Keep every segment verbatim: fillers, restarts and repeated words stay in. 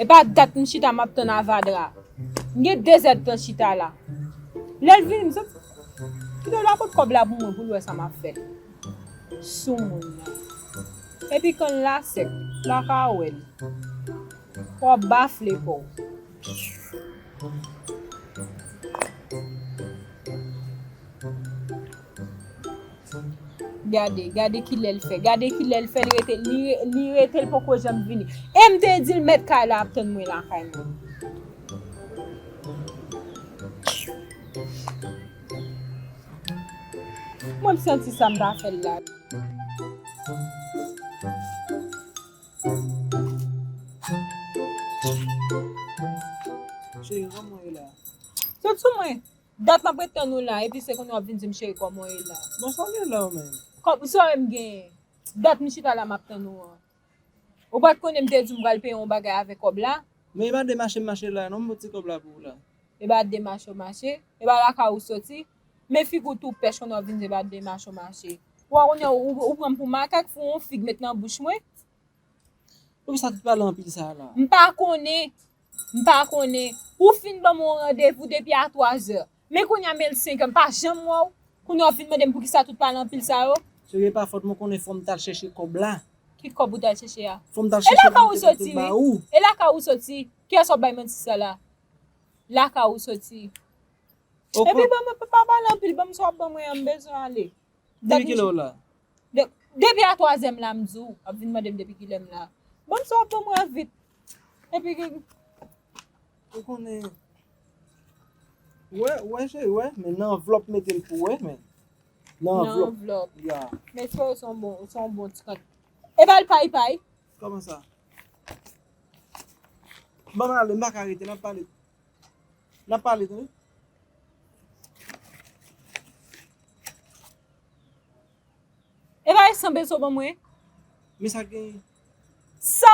E pa dat m chita m ap tann avadra. M gen de zèdtan chita la. Lè l vini, m santi, kite l apot kòb la pou mwen, pou l wè sa m ap fè. Sou moun nan. Epi kann la sèk, m pa ka wè l. W ap bafle kò w. Gade, gade kilè l fè. Gade kilè l fè, li rete, li, li rete, l poko janm vini. E m te di l mèt kay la ap tann mwen lakay mwen. Mwen m santi sa m ta fè l la. Cheri, kòman w ye la? Sot sou mwen. Dat m ap ret tann ou la, epi se kounye a w ap vin di m cheri kòman w ye la. Bon, sa w gen la w menm? Kòb, sa w wè m genyen? Dat m chita la m ap tann ou an. Ou pa t konnen m te di w m pral peye yon bagay avèk kòb la? Men e pa de mache m mache la, non, m pot ti kòb la pou ou la. E pa de mache w mache, e pa lakay ou soti. Men figi w tou pèch kounye a w ap vin di e pa de mache w mache. Ou a kounye a ou, ou pran m pou makak, fè yon fig met nan bouch mwen. Poukisa tout pale anpil sa la? M pa konnen. M pa konnen. Ou fin ban m yon randevou depi a twazè. Men kounye a men l senkè, m pa janm wè w. Kounye a w fin mande m poukisa tout pale anpil sa yo. Cheri, e pa fòt mwen, konnen fò m t al chèche kòb la. Ki kòb ou t al chèche a? Fò m t al chèche l pou m te mete ba ou. E lakay ou soti? Kiyès w ap bay manti sa la? Lakay ou soti? Epi ban m, pa pale anpil, ban m sa w ap ban mwen an, m bezwen ale. Depi kilè w la? De-, depi a twazè m la, m di w, w ap vin mande m depi kilè m la. Ban m sa w ap ban mwen vit. Epi ki... Ou konnen. Wè, wè, cheri, wè. Men nan anvlòp mete l pou wè, men. Nan anvlòp. Nan anvlòp. Ya. Men espere se yon bon, se yon bon ti kant. E pa l pay pay. Kòman sa? Ban m ale, m pa ka rete, n ap pale. N ap pale, tande. E pa e san peso ban mwen? Men sa k genyen? Sa,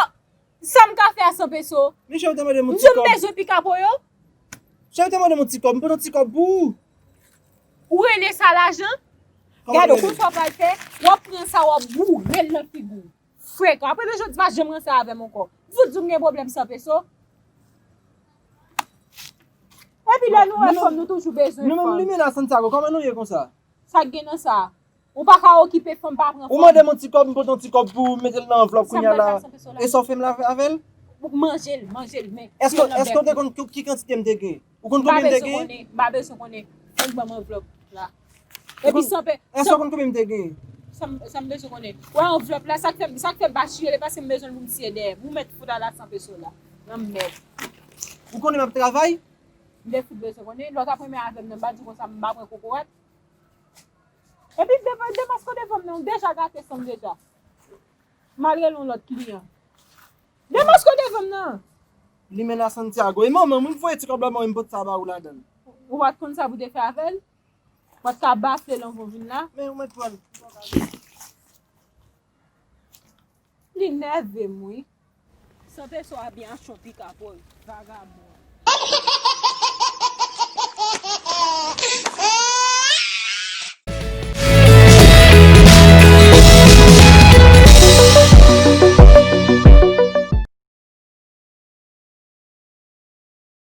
sa m ka fè a san peso? Men cheri, ou te mande m yon ti kòb. M di w m bezwen pikapo yo. Cheri, ou te mande m yon ti kòb, m pote yon ti kòb pou ou. Ou rele sa lajan? Gade, ou konn sa w pral fè? W ap pran sa, w ap boure l nan figi w. Frekan. Apre de jodi, pa janm ranse avè m ankò. Fout di w m gen pwoblèm san peso. Epi lè nou wè fanm, nou toujou bezwen fanm. Nou menm, Limena Santiago, kòman nou ye konsa? Sa k gen nan sa? Ou pa ka okipe fanm, pa pran fanm. Ou mande m yon ti kòb, m pote yon ti kòb pou ou, mete l nan anvlòp kounye a la. E sa w fè m la avè l? Manje l, manje l, men. Èske, èske w te konn ki, ki kantite m te gen? Ou konn konbyen m te gen? M pa bezwen konnen, m pa bezwen konnen. Fòk ban m anvlòp la. Epi san pe... Èske w konn konbyen m te gen? Sa m, sa m bezwen konnen. Wè anvlòp la, sa k fè, sa k fè m pa chire l, e paske m bezwen l pou m siye dèyè m. Ou mèt fout al a san peso la. Nan mèd. Ou konnen m ap travay? M te fout bezwen konnen. Lè w t ap renmen avè m nan, m pa di w konsa, m pa pran kokorat. Epi de-, demaske w devan m nan, ou deja gate san m deja. M al rele yon lòt kliyan. Demaske w devan m nan. Limena Santiago. E manman m, wi, m voye ti kòb la, mwen, m pot sa ba ou ladan l. Ou pa t konn sa pou w te fè avè l? Ou pa t ka bafle l anvan w vin la? Men ou mèt pran l. Li nève m, wi. San peso a byen achte yon pikapòy, vagabon.